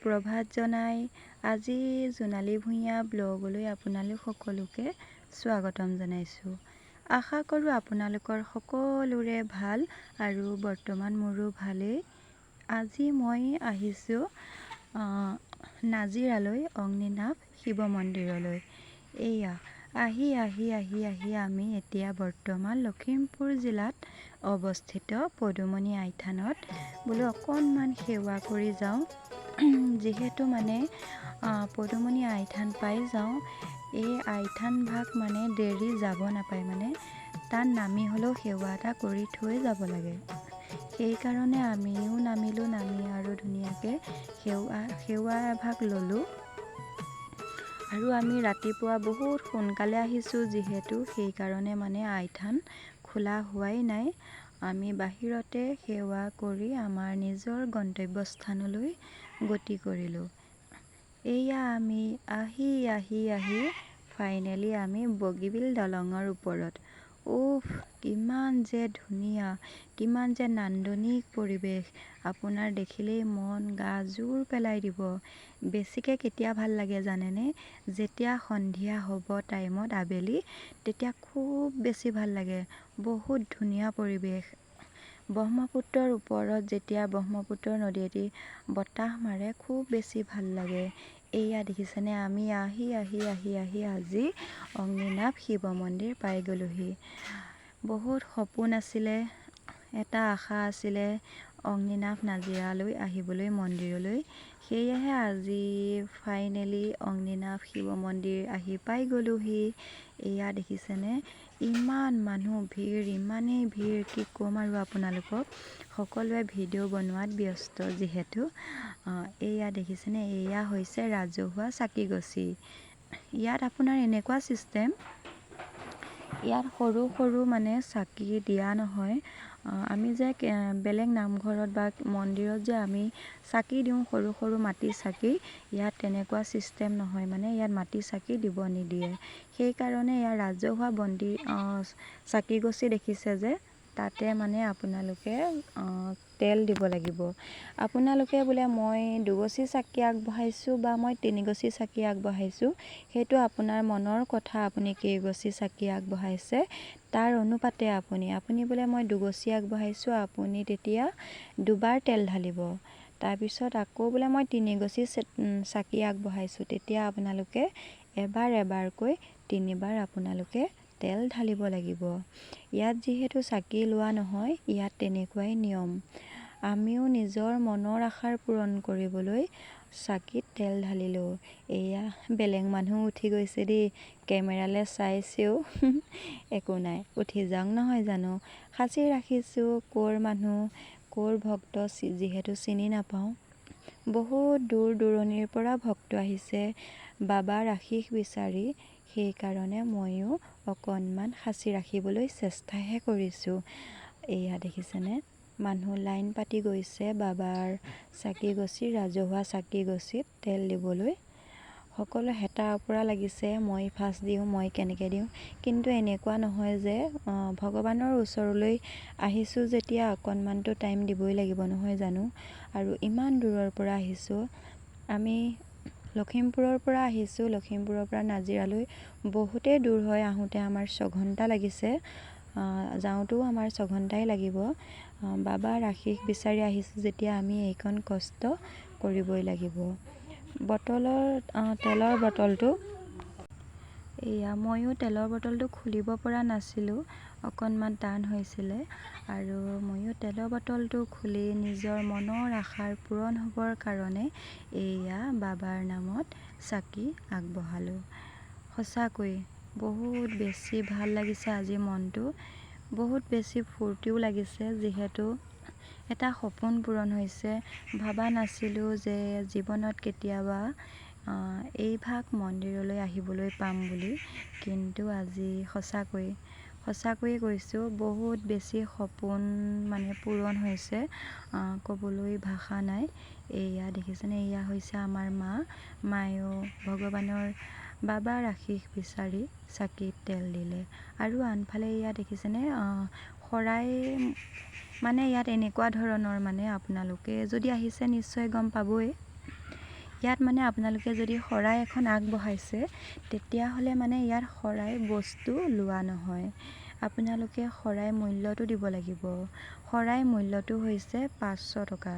সুপ্ৰভাত জনাই আজি জোনালী ভূঞা ব্লগলৈ আপোনালোক সকলোকে স্বাগতম জনাইছোঁ। আশা কৰোঁ আপোনালোকৰ সকলোৰে ভাল আৰু বৰ্তমান মোৰো ভালেই। আজি মই আহিছোঁ নাজিৰালৈ, অগ্নিনাভ শিৱ মন্দিৰলৈ। এয়া আহি আহি আহি আহি আমি এতিয়া বৰ্তমান লখিমপুৰ জিলাত অৱস্থিত পদুমণি আইথানত বোলো অকণমান সেৱা কৰি যাওঁ। যিহেতু মানে পদুমণি আইথান পাই যাওঁ, এই আইথান ভাগ মানে দেৰি যাব নাপায়, মানে তাত নামি হ'লেও সেৱা এটা কৰি থৈ যাব লাগে। সেইকাৰণে আমিও নামিলোঁ, নামি আৰু ধুনীয়াকৈ সেৱা সেৱা এভাগ ল'লোঁ। আৰু আমি ৰাতিপুৱা বহুত সোনকালে আহিছোঁ যিহেতু, সেইকাৰণে মানে আইথান খোলা হোৱাই নাই। আমি বাহিৰতে সেৱা কৰি আমাৰ নিজৰ গন্তব্যস্থানলৈ গতি কৰিলোঁ। এয়া আমি আহি আহি আহি ফাইনেলি আমি বগীবিল দলঙৰ ওপৰত। উফ, কিমান যে ধুনীয়া, কিমান যে নান্দনিক পৰিৱেশ, আপোনাৰ দেখিলেই মন গা জোৰ পেলাই দিব। বেছিকৈ কেতিয়া ভাল লাগে জানেনে? যেতিয়া সন্ধিয়া হ'ব টাইমত, আবেলি, তেতিয়া খুব বেছি ভাল লাগে। বহুত ধুনীয়া পৰিৱেশ। ব্ৰহ্মপুত্ৰৰ ওপৰত যেতিয়া ব্ৰহ্মপুত্ৰ নদীয়েদি বতাহ মাৰে, খুব বেছি ভাল লাগে। এইয়া দেখিছেনে, আমি আহি আহি আহি আহি আজি অগ্নিনাভ শিৱ মন্দিৰ পাই গ'লোহি। বহুত সপোন আছিলে, এটা আশা আছিলে অগ্নিনাভ নাজিৰালৈ আহিবলৈ, মন্দিৰলৈ। সেয়েহে আজি ফাইনেলি অগ্নিনাভ শিৱ মন্দিৰ আহি পাই গ'লোহি। এয়া দেখিছেনে, ইমান মানুহ ভিৰ, ইমানেই ভিৰ কি ক'ম আৰু আপোনালোকক। সকলোৱে ভিডিঅ' বনোৱাত ব্যস্ত যিহেতু। এইয়া দেখিছেনে, এয়া হৈছে ৰাজহুৱা চাকিগছি। ইয়াত আপোনাৰ এনেকুৱা ছিষ্টেম, ইয়াত সৰু সৰু মানে চাকি দিয়া নহয়। আমি যে বেলেগ নামঘৰত বা মন্দিৰত যে আমি চাকি দিওঁ, সৰু সৰু মাটি চাকি, ইয়াত তেনেকুৱা ছিষ্টেম নহয়। মানে ইয়াত মাটি চাকি দিব নিদিয়ে। সেইকাৰণে ইয়াৰ ৰাজহুৱা বন্তি চাকিগছি দেখিছে যে, তাতে মানে আপোনালোকে তেল দিব লাগিব। আপোনালোকে বোলে মই দুগছি চাকি আগবঢ়াইছোঁ বা মই তিনিগছি চাকি আগবঢ়াইছোঁ, সেইটো আপোনাৰ মনৰ কথা, আপুনি কেইগছি চাকি আগবঢ়াইছে তাৰ অনুপাতে আপুনি আপুনি বোলে মই দুগছি আগবঢ়াইছোঁ, আপুনি তেতিয়া দুবাৰ তেল ঢালিব। তাৰপিছত আকৌ বোলে মই তিনিগছি চাকি আগবঢ়াইছোঁ, তেতিয়া আপোনালোকে এবাৰ এবাৰকৈ তিনিবাৰ আপোনালোকে তেল ঢালিব লাগিব। ইয়াত যিহেতু চাকি লোৱা নহয়, ইয়াত তেনেকুৱাই নিয়ম। আমিও নিজৰ মনৰ আশাৰ পূৰণ কৰিবলৈ চাকিত তেল ঢালিলোঁ। এয়া বেলেগ মানুহ উঠি গৈছে দেই, কেমেৰালৈ চাইছেও। একো নাই, উঠি যাওক নহয় জানো। সাঁচি ৰাখিছোঁ, ক'ৰ মানুহ ক'ৰ ভক্ত যিহেতু চিনি নাপাওঁ। বহুত দূৰ দূৰণিৰ পৰা ভক্ত আহিছে বাবাৰ আশীষ বিচাৰি, সেইকাৰণে ময়ো অকণমান সাঁচি ৰাখিবলৈ চেষ্টাহে কৰিছোঁ। এয়া দেখিছেনে, মানুহ লাইন পাতি গৈছে বাবাৰ চাকিগছি, ৰাজহুৱা চাকিগছিত তেল দিবলৈ। সকলো হেতা ওপৰা লাগিছে, মই ফাৰ্ষ্ট দিওঁ, মই কেনেকৈ দিওঁ। কিন্তু এনেকুৱা নহয় যে ভগৱানৰ ওচৰলৈ আহিছোঁ যেতিয়া অকণমানতো টাইম দিবই লাগিব নহয় জানো। আৰু ইমান দূৰৰ পৰা আহিছোঁ, আমি লখিমপুৰৰ পৰা আহিছোঁ। লখিমপুৰৰ পৰা নাজিৰালৈ বহুতেই দূৰ হয়, আহোঁতে আমাৰ 6 ঘণ্টা লাগিছে, যাওঁতেও আমাৰ 6 ঘণ্টাই লাগিব। বাবাৰ আশীষ বিচাৰি আহিছোঁ যেতিয়া আমি এইকণ কষ্ট কৰিবই লাগিব। বটলৰ তেলৰ বটলটো এয়া, ময়ো তেলৰ বটলটো খুলিব পৰা নাছিলোঁ, অকণমান টান হৈছিলে। আৰু ময়ো তেলৰ বটলটো খুলি নিজৰ মনৰ আশাৰ পূৰণ হ'বৰ কাৰণে এয়া বাবাৰ নামত চাকি আগবঢ়ালোঁ। সঁচাকৈ বহুত বেছি ভাল লাগিছে আজি মনটো, বহুত বেছি ফূৰ্তিও লাগিছে, যিহেতু এটা সপোন পূৰণ হৈছে। ভবা নাছিলোঁ যে জীৱনত কেতিয়াবা এইভাগ মন্দিৰলৈ আহিবলৈ পাম বুলি, কিন্তু আজি সঁচাকৈ সঁচাকৈয়ে কৈছোঁ, বহুত বেছি সপোন মানে পূৰণ হৈছে, ক'বলৈ ভাষা নাই। এয়া দেখিছেনে, এয়া হৈছে আমাৰ মা। মায়েও ভগৱানৰ বাবাৰ আশীষ বিচাৰি চাকিত তেল দিলে। আৰু আনফালে এয়া দেখিছেনে, শৰাই মানে ইয়াত এনেকুৱা ধৰণৰ, মানে আপোনালোকে যদি আহিছে নিশ্চয় গম পাবই। ইয়াত মানে আপোনালোকে যদি শৰাই এখন আগবঢ়াইছে, তেতিয়াহ'লে মানে ইয়াত শৰাই বস্তু লোৱা নহয়। আপোনালোকে শৰাই মূল্যটো দিব লাগিব। শৰাই মূল্যটো হৈছে 500 টকা।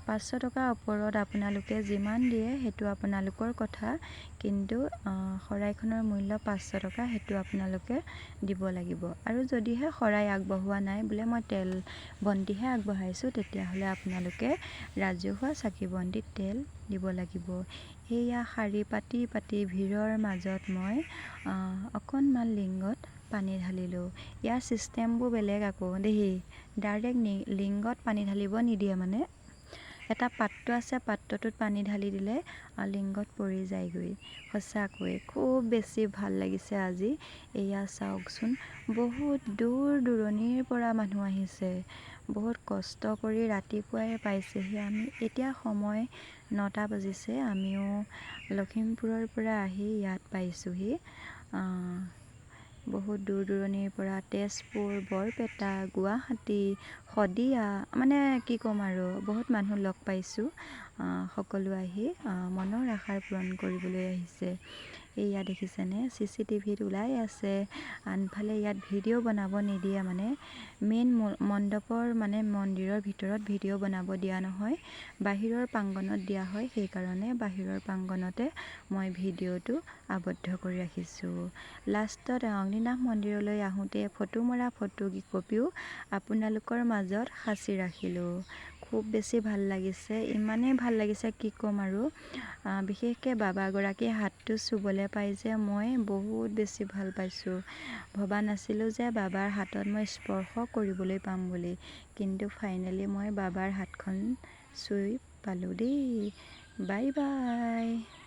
500 টকাৰ ওপৰত আপোনালোকে যিমান দিয়ে সেইটো আপোনালোকৰ কথা, কিন্তু শৰাইখনৰ মূল্য 500 টকা, সেইটো আপোনালোকে দিব লাগিব। আৰু যদিহে শৰাই আগবঢ়োৱা নাই, বোলে মই তেল বন্তিহে আগবঢ়াইছোঁ, তেতিয়াহ'লে আপোনালোকে ৰাজহুৱা চাকি বন্তিত তেল দিব লাগিব। সেয়া শাৰী পাতি পাতি ভিৰৰ মাজত মই অকণমান লিংগত পানী ঢালিলোঁ। ইয়াৰ ছিষ্টেমবোৰ বেলেগ আকৌ দেই। ডাইৰেক্ট লিংগত পানী ঢালিব নিদিয়ে, মানে এটা পাত্ৰ আছে, পাত্ৰটোত পানী ঢালি দিলে লিংগত পৰি যায়গৈ। সঁচাকৈ খুব বেছি ভাল লাগিছে আজি। এয়া চাওকচোন, বহুত দূৰ দূৰণিৰ পৰা মানুহ আহিছে। বহুত কষ্ট কৰি ৰাতিপুৱাই পাইছেহি। আমি এতিয়া সময় 9টা বাজিছে। আমিও লখিমপুৰৰ পৰা আহি ইয়াত পাইছোঁহি। বহুত দূৰ দূৰণিৰ পৰা, তেজপুৰ, বৰপেটা, গুৱাহাটী, শদিয়া, মানে কি ক'ম আৰু, বহুত মানুহ লগ পাইছোঁ। সকলো আহি মনৰ আশা পূৰণ কৰিবলৈ আহিছে। এইয়া দেখিছেনে, চিচিটিভিত ওলাই আছে। আনফালে ইয়াত ভিডিঅ' বনাব নিদিয়ে, মানে মেইন মণ্ডপৰ, মানে মন্দিৰৰ ভিতৰত ভিডিঅ' বনাব দিয়া নহয়, বাহিৰৰ প্ৰাংগণত দিয়া হয়। সেইকাৰণে বাহিৰৰ প্ৰাংগণতে মই ভিডিঅ'টো আবদ্ধ কৰি ৰাখিছোঁ। লাষ্টত অগ্নিনাভ মন্দিৰলৈ আহোঁতে ফটো মৰা ফটো কেইকপিও আপোনালোকৰ মাজত সাঁচি ৰাখিলোঁ। খুব বেছি ভাল লাগিছে, ইমানেই ভাল লাগিছে কি ক'ম আৰু। বিশেষকৈ বাবাগৰাকীৰ হাতটো চুবলৈ পাই যে মই বহুত বেছি ভাল পাইছোঁ। ভবা নাছিলোঁ যে বাবাৰ হাতত মই স্পৰ্শ কৰিবলৈ পাম বুলি, কিন্তু ফাইনেলি মই বাবাৰ হাতখন চুই পালোঁ দেই। Bye bye.